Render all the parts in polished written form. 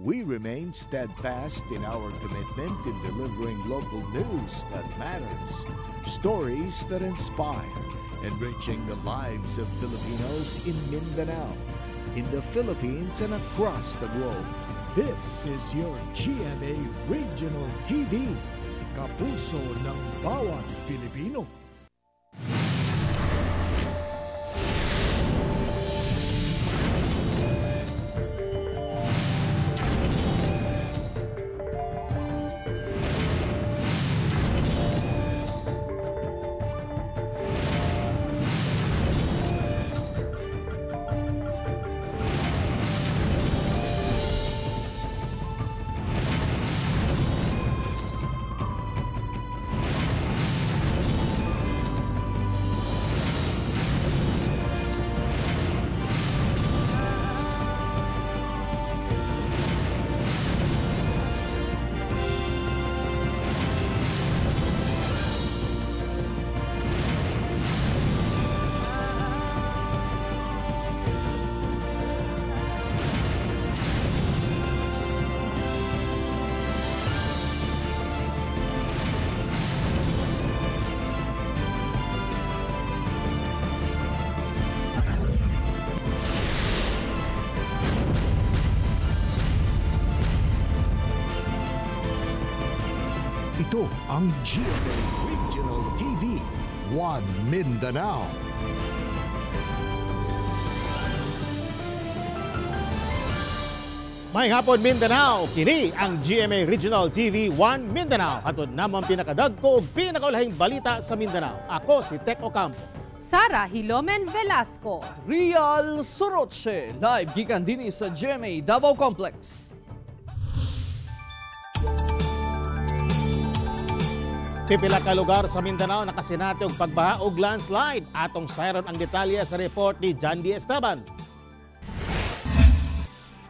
We remain steadfast in our commitment in delivering local news that matters, stories that inspire, enriching the lives of Filipinos in Mindanao, in the Philippines, and across the globe. This is your GMA Regional TV, kapuso ng bawat Pilipino. Ito ang GMA Regional TV, One Mindanao. May hapon Mindanao, kini ang GMA Regional TV 1 Mindanao. Hatod namang pinakadagko ug pinakaulahing balita sa Mindanao. Ako si Tek Ocampo. Sara Hilomen Velasco. Real Soroche, live gikan dinhi sa GMA Davao Complex. Pipila ka lugar sa Mindanao nakasinati og pagbaha og landslide. Atong sayron ang detalye sa report ni John D. Esteban.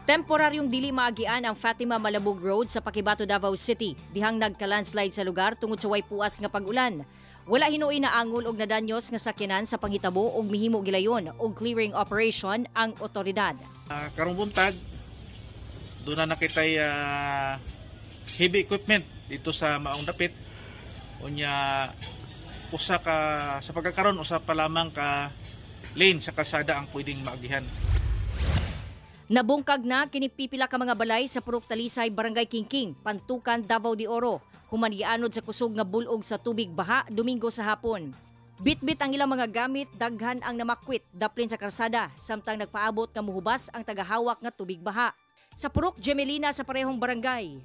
Temporaryong dili maagian ang Fatima Malabug Road sa Paquibato, Davao City. Dihang nagka-landslide sa lugar tungod sa way puas nga pag-ulan. Wala hinuoy na angol og nadanyos nga sakyanan sa panghitabo og mihimo gilayon og clearing operation ang otoridad. Karong buntag, doon na nakitay heavy equipment dito sa Maong Dapit. Unya usa ka sa pagkakaron usa pa lamang ka lane sa kalsada ang pwedeng maagihan. Nabungkag na kini pipila ka mga balay sa Purok Talisay, Barangay Kingking, Pantukan, Davao de Oro. Human gianod sa kusog nga bulog sa tubig baha Domingo sa hapon. Bitbit ang ilang mga gamit, daghan ang namakwit daplin sa kalsada samtang nagpaabot nga muhubas ang tagahawak nga tubig baha. Sa Purok Gemelina sa parehong barangay.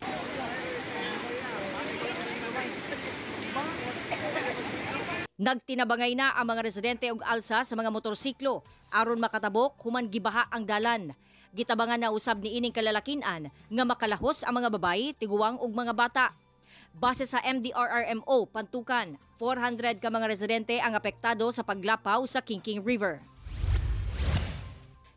Nagtinabangay na ang mga residente og alsa sa mga motorsiklo aron makatabok human gibaha ang dalan. Gitabangan na usab ni ining kalalakinan nga makalahos ang mga babayi, tiguang ug mga bata. Base sa MDRRMO Pantukan, 400 ka mga residente ang apektado sa paglapaw sa Kingking River.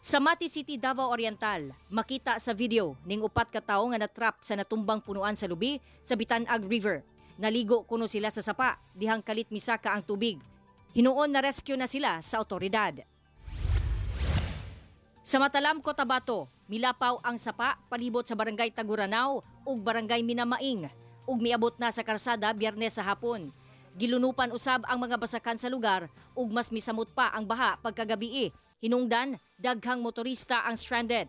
Sa Mati City, Davao Oriental, makita sa video ning upat ka tawo nga natrap sa natumbang punuan sa lubi sa Bitanag River. Naligo kuno sila sa sapa, dihang kalit misaka ang tubig. Hinuon na rescue na sila sa otoridad. Sa Matalam, Cotabato, milapaw ang sapa palibot sa Barangay Taguranao ug Barangay Minamaing ug miabot na sa karsada Biyernes sa hapon. Gilunupan usab ang mga basakan sa lugar ug mas misamot pa ang baha pagkagabii. Hinungdan, daghang motorista ang stranded.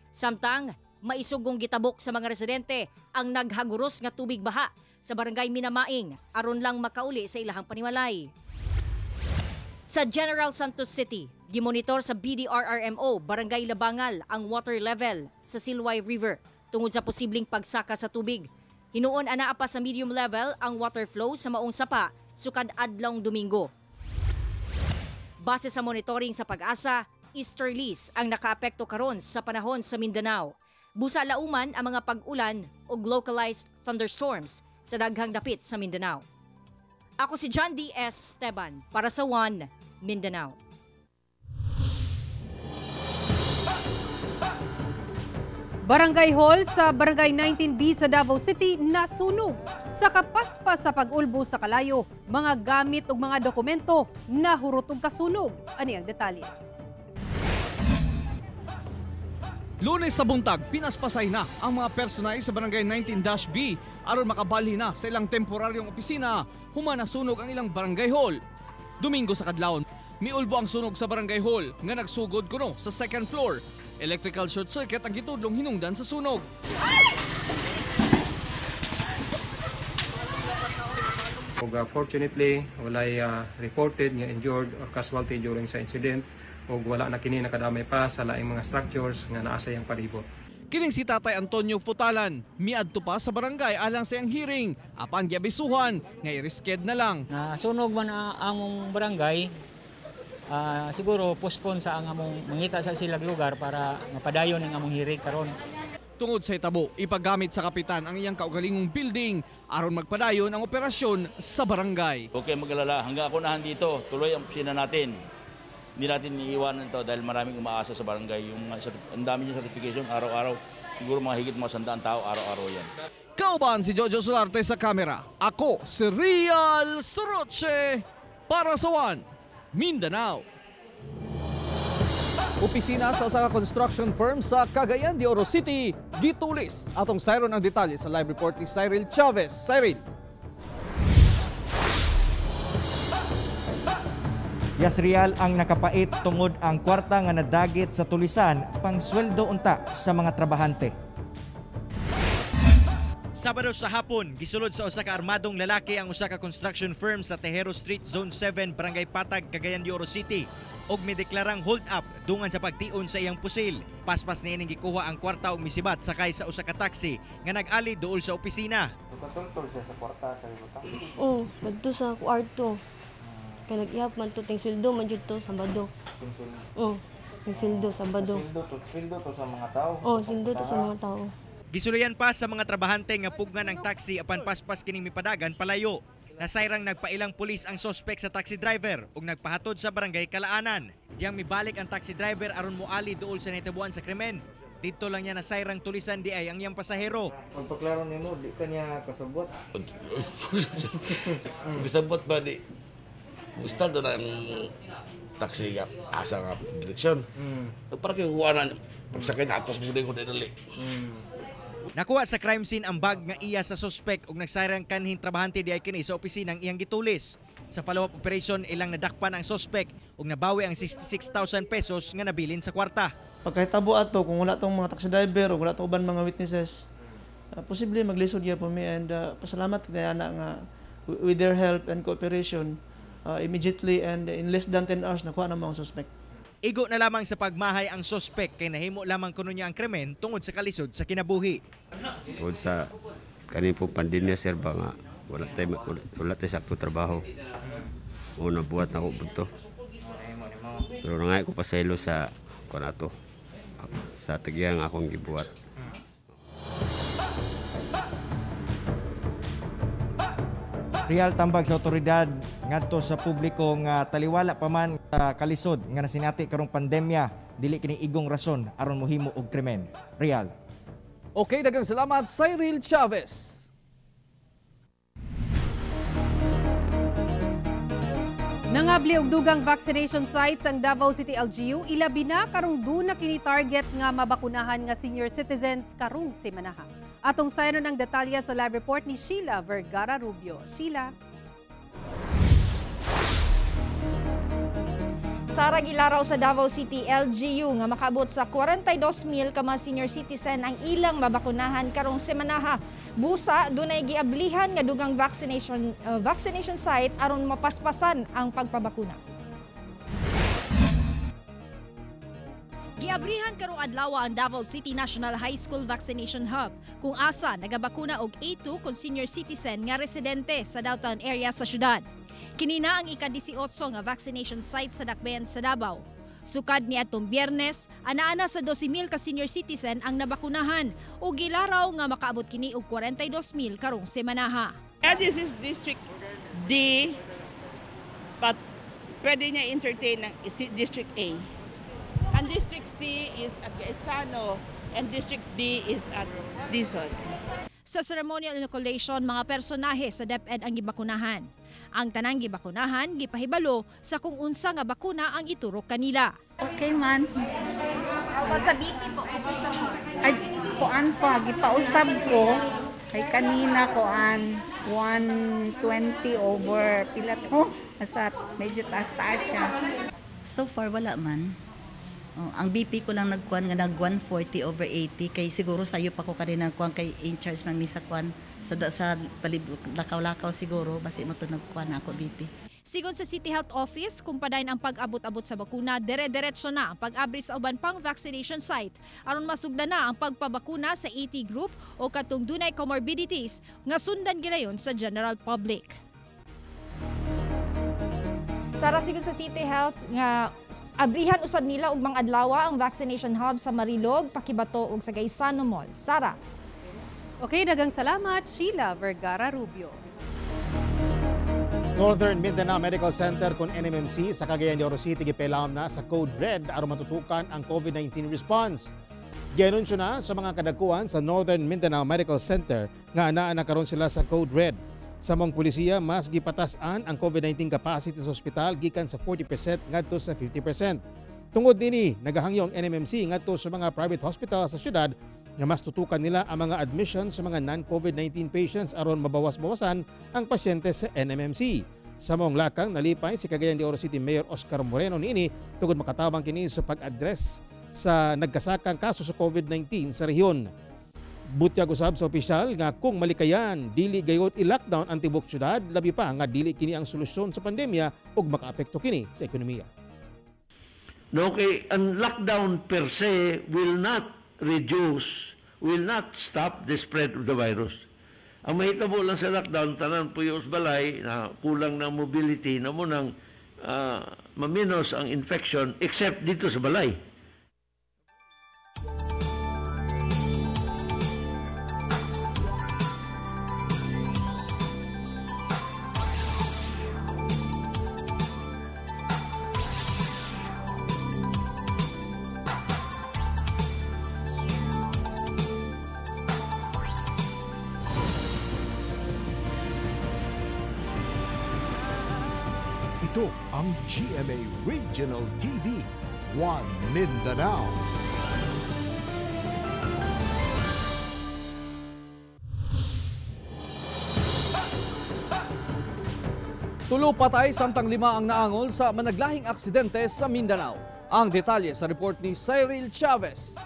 Samtang, maisugong gitabok sa mga residente ang naghaguros nga tubig baha sa Barangay Minamaing aron lang makauli sa ilahang panimalay. Sa General Santos City, gimonitor sa BDRRMO Barangay Labangal ang water level sa Silway River tungod sa posibleng pagsaka sa tubig. Hinuon anaa pa sa medium level ang water flow sa maong sapa sukad adlawng Domingo. Base sa monitoring sa Pag-asa, easterlies ang nakaapekto karon sa panahon sa Mindanao. Busa lauman ang mga pag-ulan o localized thunderstorms sa daghang dapit sa Mindanao. Ako si John D. S. Esteban para sa One Mindanao. Barangay Hall sa Barangay 19B sa Davao City nasunog. Sa kapaspas sa pag-ulbo sa kalayo, mga gamit ug mga dokumento nahurot og kasunog. Ani ang detalye. Lunes sa buntag, pinaspasay na ang mga personay sa Barangay 19-B aron makabalhi na sa ilang temporaryong opisina human nasunog ang ilang barangay hall. Domingo sa kadlawon, miulbo ang sunog sa barangay hall nga nagsugod kuno sa second floor. Electrical short circuit ang gitudlong hinungdan sa sunog. Ug fortunately, walay reported nga injured or casualty during sa incident ug wala na kini nakadamay pa sa laing mga structures nga naa sa iyang palibot. Kining si Tatay Antonio Futalan, miadto pa sa barangay alang sa iyang hearing, apan giabisuhan nga i-reschedule na lang. Nasunog man ang barangay, siguro postpone sa ang among mangita sa silag lugar para mapadayon ang among hearing karon. Tungod sa itabo, ipagamit sa kapitan ang iyang kaugalingong building aron magpadayon ang operasyon sa barangay. Okay, mag-alala, hanggang ako nahan dito, tuloy ang opisina natin. Hindi natin iiwanan ito dahil maraming umaasa sa barangay. Yung ang dami niyang certification araw-araw, siguro mga higit mga 100 tao araw-araw yan. Kauban si Jojo Solarte sa kamera. Ako si Real Soroche para sa One Mindanao. Opisina sa usa ka construction firm sa Cagayan de Oro City, gitulis. Atong sayron ang detalye sa live report ni Cyril Chavez. Cyril. Yes, Real, ang nakapait tungod ang kwarta nga nadagit sa tulisan pangsweldo unta sa mga trabahante. Sabado sa hapon, gisulod sa usa ka armadong lalaki ang usa ka construction firm sa Tejero Street, Zone 7, Barangay Patag, Cagayan de Oro City ug mideklarang hold up dungan sa pagtion sa iyang pusil. Paspas niining gikuha ang kwarta ug misibat sakay sa usa ka taxi nga nag-ali duol sa opisina. Katultol siya sa kwarta sa ibutang. Oh, kadto sa kwarto. Kay nag-ihap man to ting sweldo man jud to Sabado. Oh, ting sweldo Sabado. Sweldo to sa mga tao. Oh, sweldo to sa mga tao. Gisulayan pa sa mga trabahante nga pugnan ang taxi apan paspas kining mipadagan palayo. Nasayrang nagpailang pulis ang sospek sa taxi driver ug nagpahatod sa barangay Kalaanan. Diyang mibalik ang taxi driver aron moali duol sa nahitabuan sa krimen. Didto lang niya nasayrang tulisan di ay ang iyang pasahero. Pagpaklaro nimo di ka niya kasabot. Kasabot ba di? Start na ang taxi nga asa nga direksyon. Para kay kuha na pagsakay na atos mo ko dali. Nakuha sa crime scene ang bag nga iya sa suspek ug nagsayrang kanhing trabahante di ay kini sa opisinang iyang gitulis. Sa follow-up operation ilang nadakpan ang suspek ug nabawi ang 66,000 pesos nga nabilin sa kwarta. Pagkahitabo ato kung wala tong mga taxi driver o wala tong uban mga witnesses, posible maglisod gyapon mi and pasalamat kay ana nga with their help and cooperation immediately and in less than 10 hours nakuha na mga suspect. Igo na lamang sa pagmahay ang suspek kay nahimo lamang kuno niya ang krimen tungod sa kalisod sa kinabuhi. Tungod sa kaning pong pandemya sir ba nga wala tay sakto trabaho. O nabuhat na ko punto. Pero nangay ko pasaylo sa kuan ato sa tagyang akong gibuhat. Real, tambag sa otoridad ngadto sa publiko nga taliwala pa man sa kalisod nga nasinati karong pandemya, dili kini igong rason aron mohimo og krimen. Real. Okay, daghang salamat Cyril Chavez. Nangabli og dugang vaccination sites ang Davao City LGU, ilabi na karong duna kini target nga mabakunahan nga senior citizens karong semanaha. Atong sayron ang detalye sa live report ni Sheila Vergara Rubio. Sheila. Sara, gilaraw sa Davao City LGU nga makaabot sa 42,000 ka mga senior citizen ang ilang mabakunahan karong semanaha. Busa dunay giablihan nga dugang vaccination site aron mapaspasan ang pagpabakuna. Giabrihan karong adlaw ang Davao City National High School Vaccination Hub kung asa nagabakuna og A2 kon senior citizen nga residente sa downtown area sa syudad. Kini na ang ika-18 nga vaccination site sa Dakbayan sa Davao. Sukad ni atong Biyernes, ana-ana sa 12,000 ka senior citizen ang nabakunahan ug gilaraw nga makaabot kini og 42,000 karong semanaha. This is District D, but pwede niya entertain ng District A. And District C is at Gaisano and District D is at Dizon. Sa ceremonial inoculation, mga personahe sa DepEd ang gibakunahan. Ang tanang gibakunahan gipahibalo sa kung unsa nga bakuna ang iturok kanila. Okay man. Sa BP po. Ay, kuan pa, gipausab ko. Kay kanina kuan, 120 over pila to. Basta medyo taas-taas siya. So far, wala man. Oh, ang BP ko lang nagkuan nga nag 140 over 80 kay siguro sayo pa ko kanina kuan kay in charge man mi sa kuan sa lakaw-lakaw siguro basi mo to nagkuan ako BP. Sigon sa City Health Office, kung padayon ang pag-abot-abot sa bakuna, dire-diretso na ang pag-abri sa uban pang vaccination site aron masugdan na ang pagpabakuna sa AT group o katong dunay comorbidities nga sundan gilayon sa general public. Sara, sigon sa City Health nga abrihan usab nila og mga adlaw ang vaccination hub sa Marilog, Paquibato ug sa Gaisano Mall. Sara. Okay, daghang salamat Sheila Vergara Rubio. Northern Mindanao Medical Center kon NMMC sa Cagayan de Oro City gipailaom na sa Code Red aron matutukan ang COVID-19 response. Gianunsyo na sa mga kadagkuan sa Northern Mindanao Medical Center nga anaa na karon sila sa Code Red. Sa mong pulisiya, mas gipatas-an ang COVID-19 capacity sa ospital gikan sa 40% ngadto sa 50%. Tungod nini, nagahangyo ang NMMC ngadto sa mga private hospital sa syudad nga mas tutukan nila ang mga admission sa mga non-COVID-19 patients aron mabawas-bawasan ang pasyente sa NMMC. Sa mong lakang, nalipay si Cagayan de Oro City Mayor Oscar Moreno niini tungod makatabang kini sa pag-address sa nagkasakang kaso sa COVID-19 sa rehiyon. Butyag usab sa opisyal nga kung malikayan dili gayud i-lockdown ang tibuok syudad, labi pa nga dili kini ang solusyon sa pandemya ug makaapekto kini sa ekonomiya. No, kay ang lockdown per se will not reduce, will not stop the spread of the virus. Ang mahitabo lang sa lockdown, tanan puyo sa balay na kulang ng mobility na mo nang maminos ang infection except dito sa balay. Ito ang GMA Regional TV, One Mindanao. Tulo patay samtang 5 ang naangol sa managlahing aksidente sa Mindanao. Ang detalye sa report ni Cyril Chavez.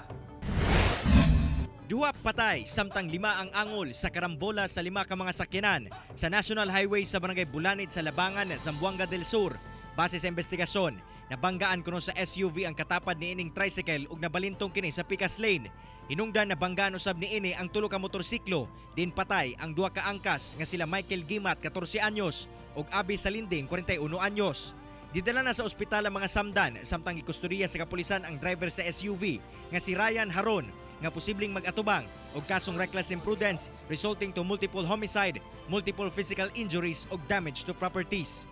2 patay samtang 5 ang angol sa karambola sa 5 ka mga sakyanan sa National Highway sa Barangay Bulanit sa Labangan, Zamboanga del Sur. Base sa investigasyon, nabanggaan kuno sa SUV ang katapad niining tricycle ug nabalintong kini sa Picas Lane. Hinungdan nabanggaan usab niini ang 3 ka motorsiklo, din patay ang 2 ka angkas nga sila Michael Gimat 14 anyos ug Abi Salinding 41 anyos. Didala na sa ospital ang mga samdan samtang gikustodiya sa kapulisan ang driver sa SUV nga si Ryan Haron nga posibleng mag-atubang og kasong reckless imprudence resulting to multiple homicide, multiple physical injuries ug damage to properties.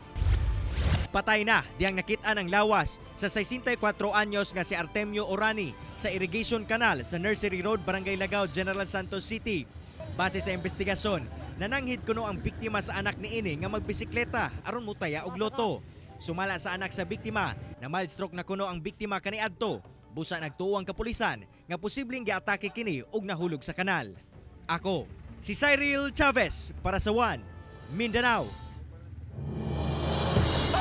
Patay na diyang nakit-an ang lawas sa 64 anyos nga si Artemio Orani sa irrigation canal sa Nursery Road, Barangay Lagao, General Santos City. Base sa investigasyon, nananghid kuno ang biktima sa anak niini nga magbisikleta aron mutaya og loto. Sumala sa anak sa biktima na mild stroke na kuno ang biktima kaniadto. Busa nagtuo ang kapulisan nga posibleng giatake kini og nahulog sa kanal. Ako, si Cyril Chavez para sa One Mindanao.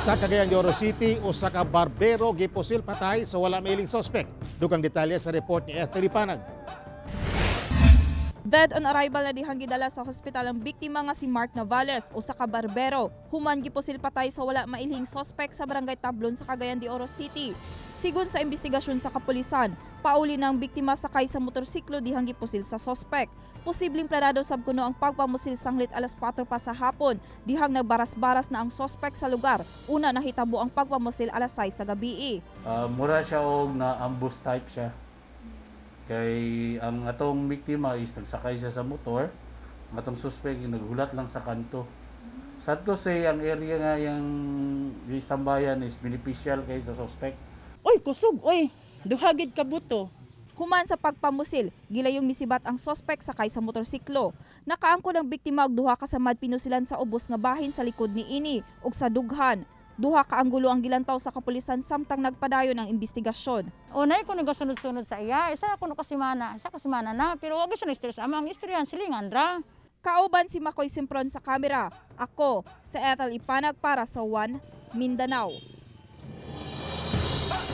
Sa Cagayan de Oro City, usa ka barbero gipusil patay sa wala mailing suspect. Dugang detalye sa report ni Ethel Lipanag. Dead on arrival na dihang gidala sa hospital ang biktima nga si Mark Navales, usa ka barbero. Human gipusil patay sa wala mailhing suspect sa Barangay Tablon sa Cagayan de Oro City. Sigon sa investigasyon sa kapulisan, pauli ng biktima sakay sa motorsiklo dihang gipusil sa suspect. Posibleng planado sab kuno ang pagpamusil sanglit alas 4 pa sa hapon, dihang nagbaras-baras na ang suspect sa lugar. Una nahitabo ang pagpamusil alas 6 sa gabi. Mura siya og na ambush type siya. Kay ang atong biktima is nagsakay siya sa motor, ang atong suspect naghulat lang sa kanto. Sad to say, ang area nga yung istambayan is beneficial kay sa suspect. Oy, kusog, oy, duhagid ka buto. Human sa pagpamusil, gilayong misibat ang suspect sakay sa motorsiklo. Nakaangkon ang biktima og duha ka samad pinusilan sa ubos nga bahin sa likod ni ini ug sa dughan. Duha ka anggulo ang gilantaw sa kapulisan samtang nagpadayon ang investigasyon. Unay ko nagasunod-sunod sa iya, isa ko ka semana, isa ka semana na, pero wag siya na-stress ama ang istoryahan silingan ra. Kauban si Makoy Simpron sa kamera. Ako, sa Ethel Ipanag para sa One Mindanao.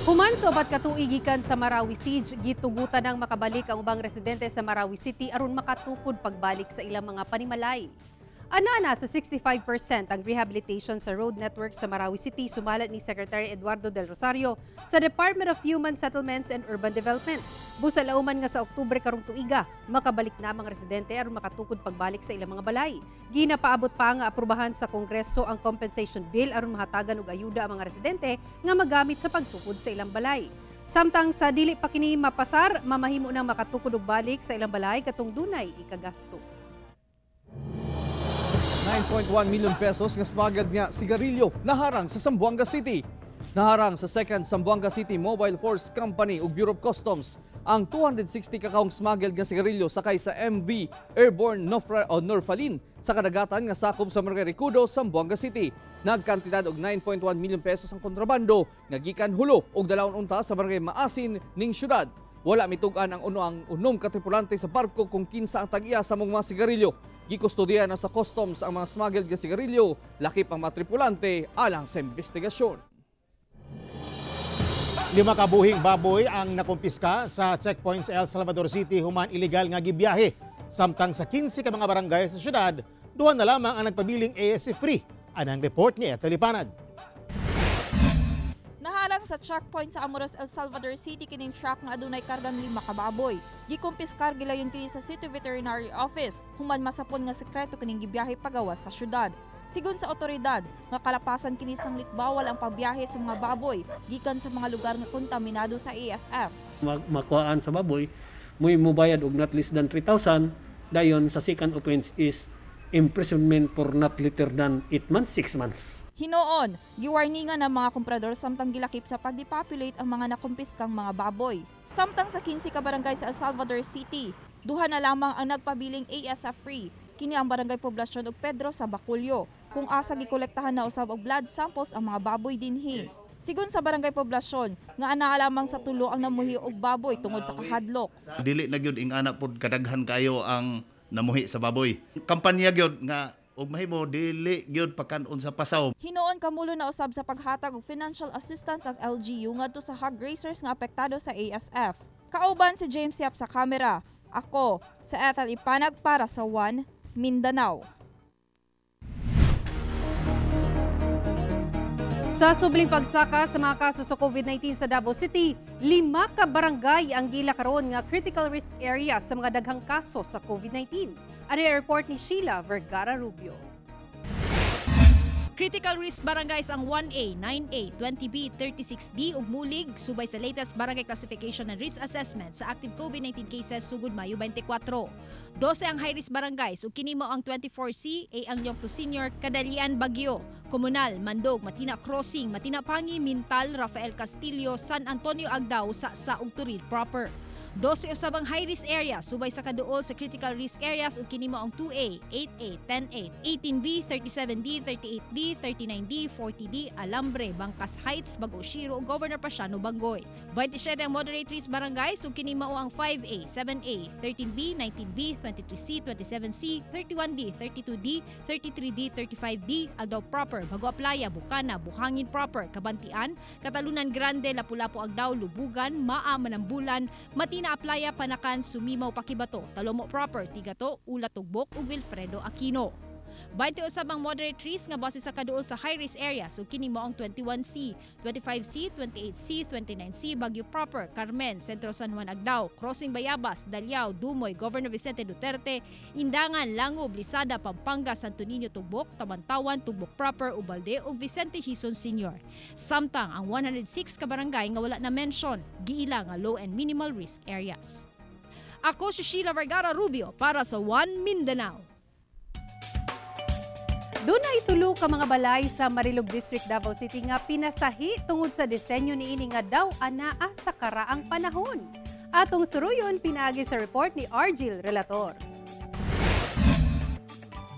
Human sa upat ka tuig gikan sa Marawi Siege, gitugutan ang makabalik ang ubang residente sa Marawi City aron makatukod pagbalik sa ilang mga panimalay. Anana sa 65% ang rehabilitation sa road network sa Marawi City, sumalat ni Secretary Eduardo Del Rosario sa Department of Human Settlements and Urban Development. Busa lauman nga sa Oktubre karong tuiga, makabalik na mga residente aron makatukod pagbalik sa ilang mga balay. Ginapaabot pa nga aprubahan sa Kongreso ang compensation bill aron mahatagan og ayuda ang mga residente nga magamit sa pagtukod sa ilang balay. Samtang sa dili pa kini mapasar, mamahimo nang makatukod og balik sa ilang balay katong dunay ikagasto. 9.1 million pesos nga smuggled nga sigarilyo naharang sa Zamboanga City. Naharang sa 2nd Zamboanga City Mobile Force Company ug Bureau of Customs ang 260 kakahong smuggled nga sigarilyo sakay sa MV Airborne Norfalin sa kadagatan nga sakop sa Barangay Ricudo, Zamboanga City. Nagkantidad og 9.1 million pesos ang kontrabando nga gikan Hulo ug dalawon unta sa Barangay Maasin ning syudad. Wala mitug-an ang unom ka tripulante sa barko kung kinsa ang tag-iya sa mong mga sigarilyo. Gikustodiya na sa customs ang mga smuggled nga sigarilyo, lakip ang mga tripulante alang sa investigasyon. 5 ka buhing baboy ang nakumpiska sa checkpoint sa El Salvador City human illegal nga gibiyahe. Samtang sa 15 ka mga barangay sa syudad, duha na lamang ang nagpabiling ASF free. Anang report ni Ethel Ipanag. Naharang sa checkpoint sa Amoros, El Salvador City kining truck nga adunay kargang 5 ka baboy. Gikumpiskar gilayon kini sa City Veterinary Office human masapon nga sekreto kining gibiyahe pagawas sa syudad. Sigon sa otoridad nga kalapasan kini sanglit bawal ang pagbiyahe sa mga baboy gikan sa mga lugar nga kontaminado sa ASF. Makuhaan sa baboy, muy mubayad og not less than 3,000, dayon sa second offense is imprisonment for not later than 8 months, 6 months. Hinoon, giwarningan ang mga komprador samtang gilakip sa pagdepopulate ang mga nakumpiskang mga baboy. Samtang sa 15 ka barangay sa El Salvador City, duha na lamang ang nagpabiling ASF free. Kini ang barangay Poblasyon ug Pedro sa Baculio, kung asa gikolektahan na usab og blood samples ang mga baboy dinhi. Sigon sa barangay Poblasyon, nga anaa lamang sa tulo ang namuhi og baboy tungod sa kahadlok. Dili na gyud ing ana pod kadaghan kayo ang namuhi sa baboy. Kampanya gyud nga og mahimo dili gyud pagkan-on sa pasaw. Hinoon kamulo na usab sa paghatag og financial assistance ang LGU ngadto sa hog raisers nga apektado sa ASF. Kauban si James Yap sa kamera. Ako sa Ethel Ipanag para sa One Mindanao. Sa subling pagsaka sa mga kaso sa COVID-19 sa Davao City, 5 ka barangay ang gila karon nga critical risk area sa mga daghang kaso sa COVID-19. Ano yung report ni Sheila Vergara Rubio? Critical risk barangays ang 1A, 9A, 20B, 36D ug Mulig subay sa latest barangay classification and risk assessment sa active COVID-19 cases sugod Mayo 24. 12 ang high-risk barangays ug kini mao ang 24C, A ang Yongto Senior, Kadalian, Bagyo, Komunal, Mandog, Matina Crossing, Matina Pangi, Mintal, Rafael Castillo, San Antonio Agdao, Sa ug Turid proper. 12 usab ang high-risk area subay sa kaduol sa critical risk areas ug kini mao ang 2A, 8A, 10A, 18B, 37D, 38D, 39D, 40D, Alambre, Bangkas Heights, Bago Shiro, Governor Pasiano, Bangoy. 27 ang moderate risk barangays ug kini mao ang 5A, 7A, 13B, 19B, 23C, 27C, 31D, 32D, 33D, 35D, Agdao proper, Bago Aplaya, Bukana, Buhangin proper, Kabantian, Katalunan Grande, Lapu-Lapu Agdao, Lubugan, Maa, Manambulan, Matina Aplaya, Panakan, Sumimaw, Pakibato, Talomo proper, Tigato, Ula Tugbok ug Wilfredo Aquino. 20 usab ang moderate risk nga base sa kaduol sa high risk areas ug kini mao ang 21C, 25C, 28C, 29C, Baguio proper, Carmen, Sentro San Juan Agdao, Crossing Bayabas, Daliao, Dumoy, Governor Vicente Duterte, Indangan, Langob, Lisada, Pampanga, Santo Niño, Tugbok, Tamantawan, Tugbok proper, Ubalde ug Vicente Hison Sr. Samtang ang 106 ka barangay nga wala na mention, giila nga low and minimal risk areas. Ako si Sheila Vergara Rubio para sa One Mindanao. Dunay tulo ka mga balay sa Marilog District, Davao City nga pinasahi tungod sa disenyo niini nga daw anaa sa karaang panahon. Atong suruyon pinaagi sa report ni Argil Relator.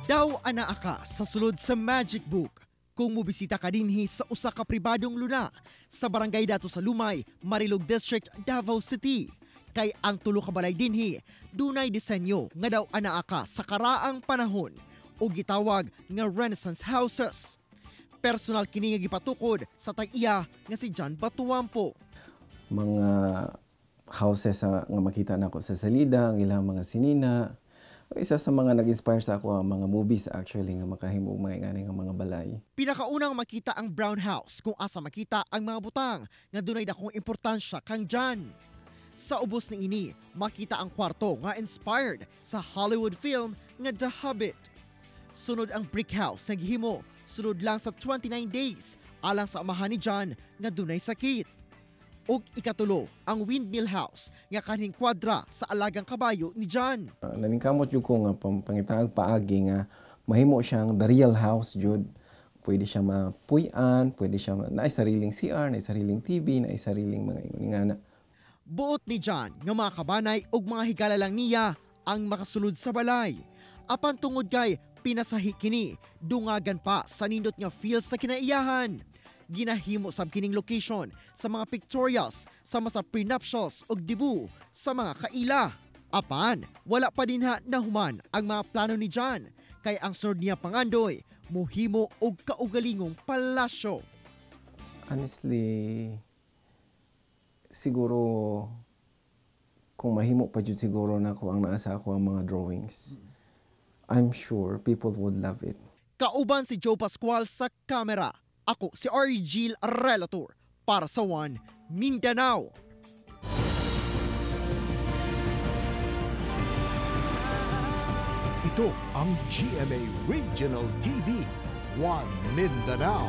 Daw anaa ka sa sulod sa Magic Book. Kung mobisita ka dinhi sa usa ka pribadong luna sa Barangay Dato sa Lumay, Marilog District, Davao City. Kay ang tulo ka balay dinhi dunay disenyo nga daw anaa ka sa karaang panahon o gitawag nga Renaissance Houses. Personal kini nga gipatukod sa tag-iya nga si John Batuampo. Mga houses nga makita nako sa salida, ang ilang mga sinina. Isa sa mga nag-inspire sa ako ang mga movies actually nga makahimo og mga ingani nga mga balay. Pinakaunang makita ang Brown House kung asa makita ang mga butang nga dunay dakong importansya kang John. Sa ubos ni ini, makita ang kwarto nga inspired sa Hollywood film nga The Hobbit. Sunod ang Brick House nga gihimo sunod lang sa 29 days alang sa amahan ni John nga dunay sakit. Og ikatulo, ang Windmill House nga kanhing kwadra sa alagang kabayo ni John. Naningkamot jud ko nga pangitaag paagi nga mahimo siyang the real house jud. Pwede siya mapuy-an, pwede siya naay sariling CR, naay sariling TV, naay sariling mga ingon-ingana. Buot ni John nga mga kabanay ug mga higala lang niya ang makasulod sa balay. Apan tungod kay pinasahi kini, dungagan pa sa nindot nga feel sa kinaiyahan. Ginahimo sab kining location sa mga pictorials, sama sa prenuptials ug debut sa mga kaila. Apan, wala pa dinha nahuman ang mga plano ni John kay ang sunod niya pangandoy mohimo og kaugalingong palasyo. Honestly, siguro kung mahimo pa jud siguro nako ang naa sa ako ang mga drawings, I'm sure people would love it. Kauban si Joe Pascual sa kamera. Ako si Argil Relator para sa One Mindanao. Ito ang GMA Regional TV, One Mindanao.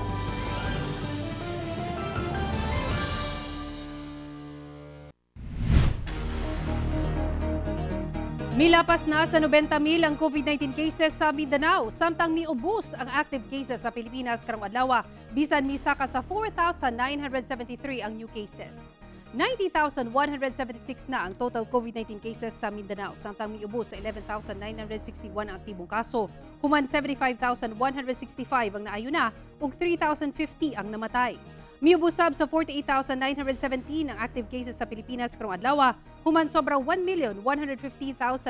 Milapas na sa 90,000 ang COVID-19 cases sa Mindanao, samtang miubos ang active cases sa Pilipinas karong adlaw, bisan misaka sa 4,973 ang new cases. 90,176 na ang total COVID-19 cases sa Mindanao, samtang miubos sa 11,961 ang aktibong kaso. Human 75,165 ang naayo na ug 3,050 ang namatay. Miubos sab sa 48,917 ang active cases sa Pilipinas karong adlaw, human sobra 1,115,000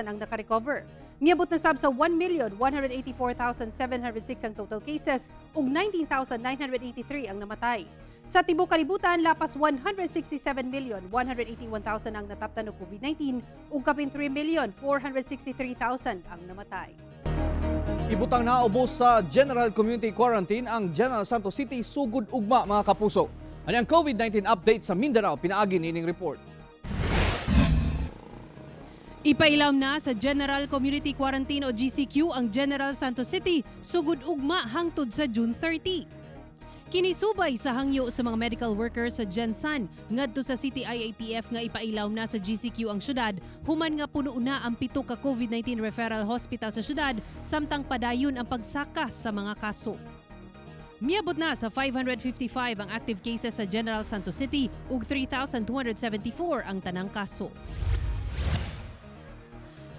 ang nakarecover. Miabot na sab sa 1,184,706 ang total cases ug 19,983 ang namatay. Sa tibuok kalibutan, lapas 167,181,000 ang nataptan og COVID-19 ug kapin 3,463,000 ang namatay. Ibutang na ubos sa General Community Quarantine ang General Santos City sugod ugma mga kapuso. Ani ang COVID-19 update sa Mindanao pinaagi nining report. Ipailaw na sa General Community Quarantine o GCQ ang General Santos City sugod ugma hangtod sa June 30. Kinisubay sa hangyo sa mga medical workers sa Gensan ngadto sa City IATF nga ipailaw na sa GCQ ang syudad, human nga puno na ang 7 ka COVID-19 referral hospital sa syudad samtang padayon ang pagsaka sa mga kaso. Miabot na sa 555 ang active cases sa General Santos City ug 3,274 ang tanang kaso.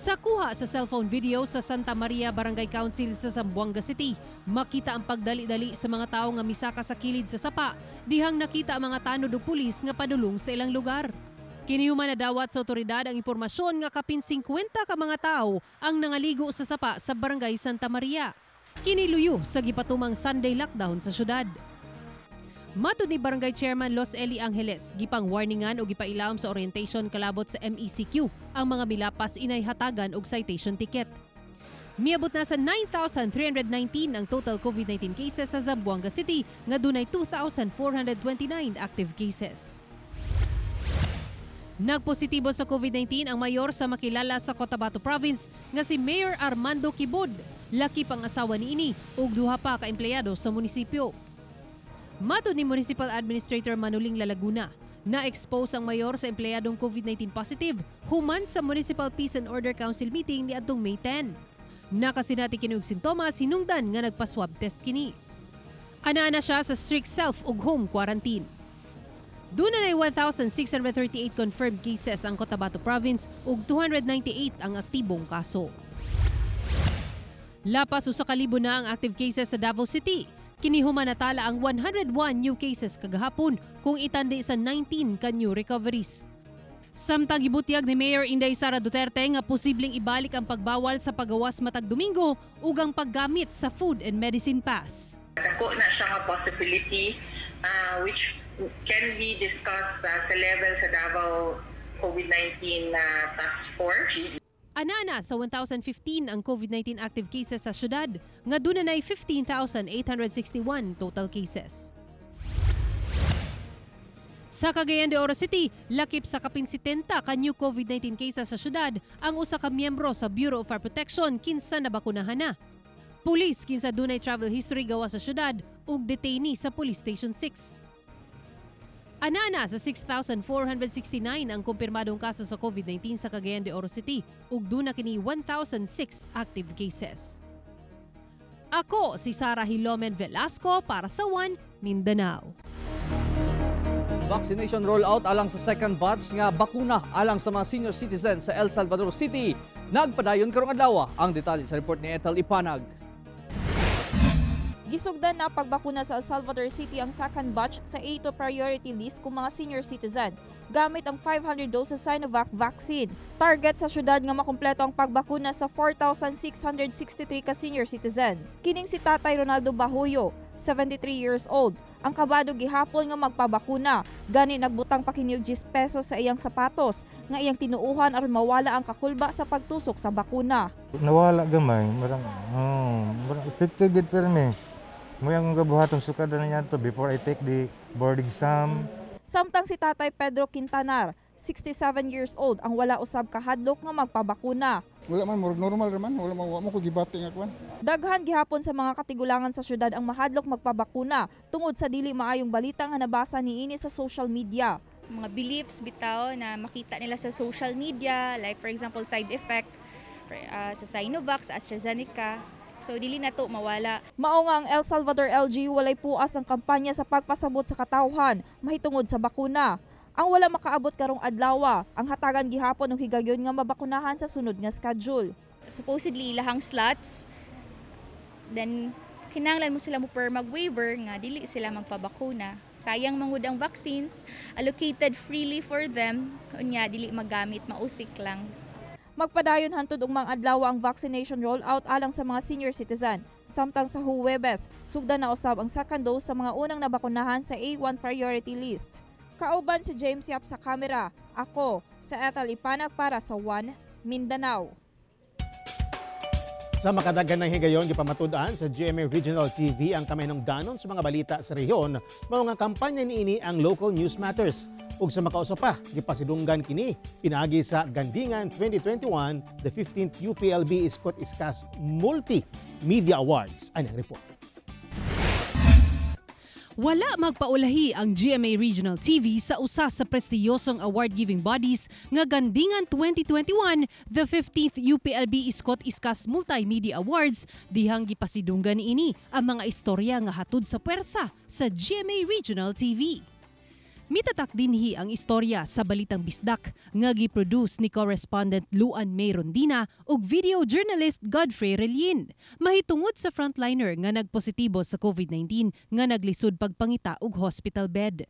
Sa kuha sa cellphone video sa Santa Maria Barangay Council sa Zamboanga City, makita ang pagdali-dali sa mga tao nga misaka sa kilid sa sapa, dihang nakita ang mga tanod o pulis nga padulong sa ilang lugar. Kinihuman nadawat sa otoridad ang impormasyon nga kapin 50 ka mga tao ang nangaligo sa sapa sa Barangay Santa Maria. Kiniluyo sa gipatumang Sunday lockdown sa syudad. Matod ni Barangay Chairman Los Eli Angeles, gipang warningan o gipailawom sa orientation kalabot sa MECQ ang mga milapas inay hatagan og citation ticket. Miabot na sa 9,319 ang total COVID-19 cases sa Zamboanga City nga dunay 2,429 active cases. Nagpositibo sa COVID-19 ang mayor sa makilala sa Cotabato Province nga si Mayor Armando Kibod, laki pang asawa niini ug duha pa ka empleyado sa munisipyo. Matod ni Municipal Administrator Manuling Lalaguna, na-expose ang mayor sa empleyadong COVID-19 positive human sa Municipal Peace and Order Council meeting niadtong May 10. Nakasinati kini og sintomas hinungdan nga nagpa-swab test kini. Ana-ana siya sa strict self ug home quarantine. Doon na 1,638 confirmed cases ang Cotabato Province ug 298 ang aktibong kaso. Lapas 1,000 na ang active cases sa Davao City. Kini human natala ang 101 new cases kagahapon kung itandi sa 19 ka new recoveries. Samtang gibutyag ni Mayor Inday Sara Duterte nga posibleng ibalik ang pagbawal sa pagawas matag Domingo ug ang paggamit sa food and medicine pass. Dako na siya nga possibility which can be discussed sa level sa Davao COVID-19 task force. Anana sa 1,015 ang COVID-19 active cases sa syudad, nga duna nay 15,861 total cases. Sa Cagayan de Oro City, lakip sa kapin 70 ka new COVID-19 cases sa syudad ang usa ka miyembro sa Bureau of Fire Protection kinsa nabakunahan na. Pulis kinsa dunay travel history gawa sa syudad ug detainee sa Police Station 6. Anana sa 6,469 ang kumpirmadong kaso sa COVID-19 sa Cagayan de Oro City ug duna kini 1,006 active cases. Ako si Sara Hilomen Velasco para sa One Mindanao. Vaccination rollout alang sa second batch nga bakuna alang sa mga senior citizens sa El Salvador City nagpadayon karong adlaw. Ang detalye sa report ni Ethel Ipanag. Gisugdan na pagbakuna sa El Salvador City ang second batch sa A2 priority list kung mga senior citizen gamit ang 500 doses Sinovac vaccine. Target sa syudad nga makumpleto ang pagbakuna sa 4,663 ka senior citizens. Kining si Tatay Ronaldo Bahuyo, 73 years old. Ang kabado gihapon nga magpabakuna. Gani nagbutang pa kini og 10 pesos sa iyang sapatos nga iyang tinuuhan aron mawala ang kakulba sa pagtusok sa bakuna. Nawala gamay, marang oh, marang effective gid permi. Mo ang gabuhaton sukad na niya to before I take the board exam. Samtang si Tatay Pedro Quintanar, 67 years old, ang wala usab kahadlok nga magpabakuna. Wala man, murag normal raman, wala man, wa mo ko gibati nga kwan. Daghan gihapon sa mga katigulangan sa syudad ang mahadlok magpabakuna tungod sa dili maayong balita nga nabasa niini sa social media. Mga beliefs bitaw na makita nila sa social media, like for example side effect sa Sinovac, sa AstraZeneca. So dili na to mawala. Mao nga ang El Salvador LGU walay puas ang kampanya sa pagpasabot sa katawhan mahitungod sa bakuna. Ang wala makaabot karong adlaw, ang hatagan gihapon og higayon nga mabakunahan sa sunod nga schedule. Supposedly ilahang slots, then kinahanglan mo sila mo per mag-waiver nga dili sila magpabakuna. Sayang mangud ang vaccines allocated freely for them, unya dili magamit, mausik lang. Magpadayon hantod ugmang adlaw ang vaccination rollout alang sa mga senior citizen. Samtang sa Huwebes, sugdan na usab ang second dose sa mga unang nabakunahan sa A1 priority list. Kauban si James Yap sa kamera. Ako, sa Ethel Ipanag para sa One Mindanao. Sa makadaghan ng higayon, gipamatud-an sa GMA Regional TV ang kamahinungdanon sa mga balita sa rehiyon, mao nga kampanya niini ang Local News Matters. Ug sa makausa pa, gipasidunggan kini pinaagi sa Gandingan 2021, the 15th UPLB Iskot Iskas Multi-Media Awards. Anang report. Wala magpaulahi ang GMA Regional TV sa usa sa prestiyosong award-giving bodies nga Gandingan 2021, the 15th UPLB Iskot Iskas Multimedia Awards, dihang gipasidunggan niini ang mga istorya nga hatod sa puwersa sa GMA Regional TV. Mitatak dinhi ang istorya sa Balitang Bisdak nga giproduce ni correspondent Luan May Rondina ug video journalist Godfrey Relin. Mahitungod sa frontliner nga nagpositibo sa COVID-19 nga naglisod pagpangita og hospital bed.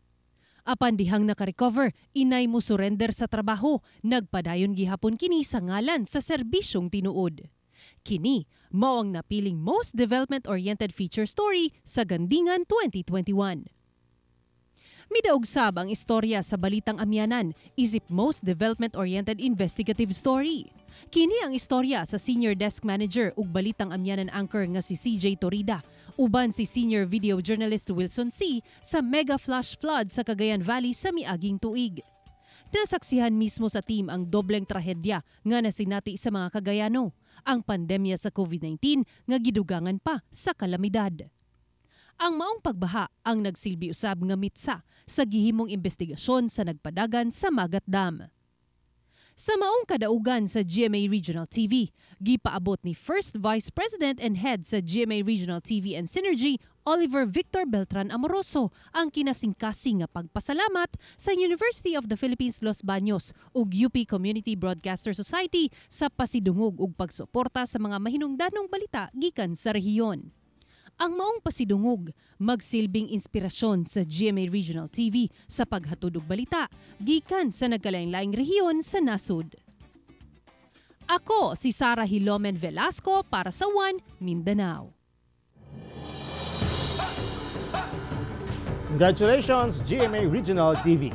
Apan dihang nakarecover, inay mo surrender sa trabaho, nagpadayon gihapon kini sa ngalan sa serbisyong tinuod. Kini mao ang napiling most development-oriented feature story sa Gandingan 2021. Midaog sab ang istorya sa Balitang Amianan, isip most development-oriented investigative story. Kini ang istorya sa senior desk manager ug Balitang Amianan anchor nga si CJ Torida, uban si senior video journalist Wilson C. sa mega flash flood sa Cagayan Valley sa miaging tuig. Nasaksihan mismo sa team ang dobleng trahedya nga nasinati sa mga Cagayano, ang pandemya sa COVID-19 nga gidugangan pa sa kalamidad. Ang maong pagbaha ang nagsilbi usab nga mitsa sa gihimong investigasyon sa nagpadagan sa Magat Dam. Sa maong kadaugan sa GMA Regional TV, gipaabot ni First Vice President and Head sa GMA Regional TV and Synergy, Oliver Victor Beltran Amoroso, ang kinasingkasing nga pagpasalamat sa University of the Philippines Los Baños ug UP Community Broadcaster Society sa pasidungog ug pagsuporta sa mga mahinungdanong balita gikan sa rehiyon. Ang maong pasidungog magsilbing inspirasyon sa GMA Regional TV sa paghatod og balita gikan sa nagkalain-laing rehiyon sa nasod. Ako si Sara Hilomen Velasco para sa One Mindanao. Congratulations, GMA Regional TV.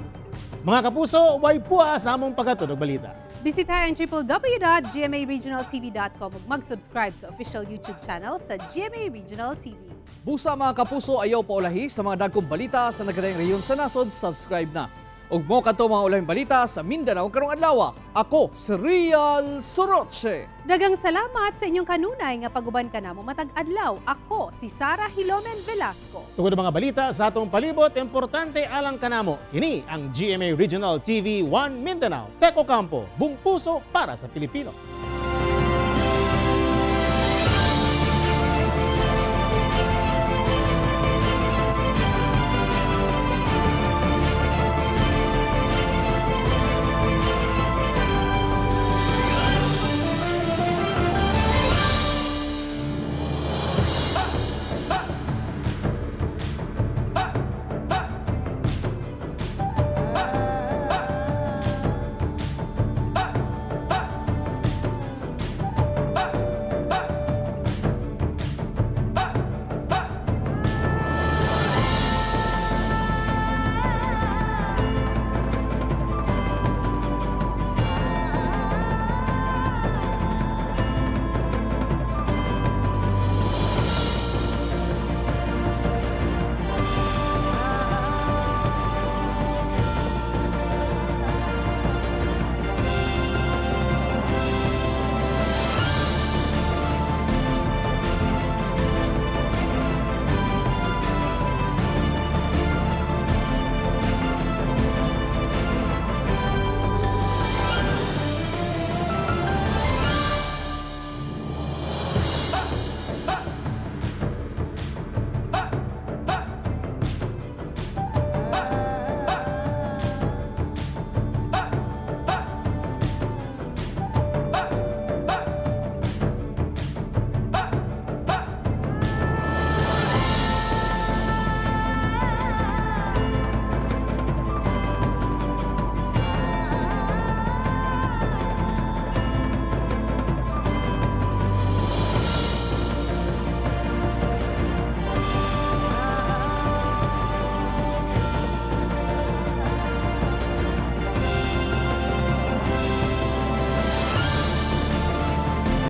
Mga kapuso, way puwa sa among paghatod og balita. Bisitahin www.gmaregionaltv.com ug mag-subscribe sa official YouTube channel sa GMA Regional TV. Busa mga kapuso, ayaw paulahi sa mga dagkong balita sa nagkadaing rehiyon sa nasod, subscribe na. Ug mo kadto mga ulahing balita sa Mindanao karong adlaw. Ako si Real Soroche. Dagang salamat sa inyong kanunay nga paguban kanamo matag adlaw. Ako si Sara Hilomen Velasco. Tungod ang mga balita sa atong palibot, importante alang kanamo. Kini ang GMA Regional TV 1 Mindanao. Teko Campo, buong puso para sa Pilipino.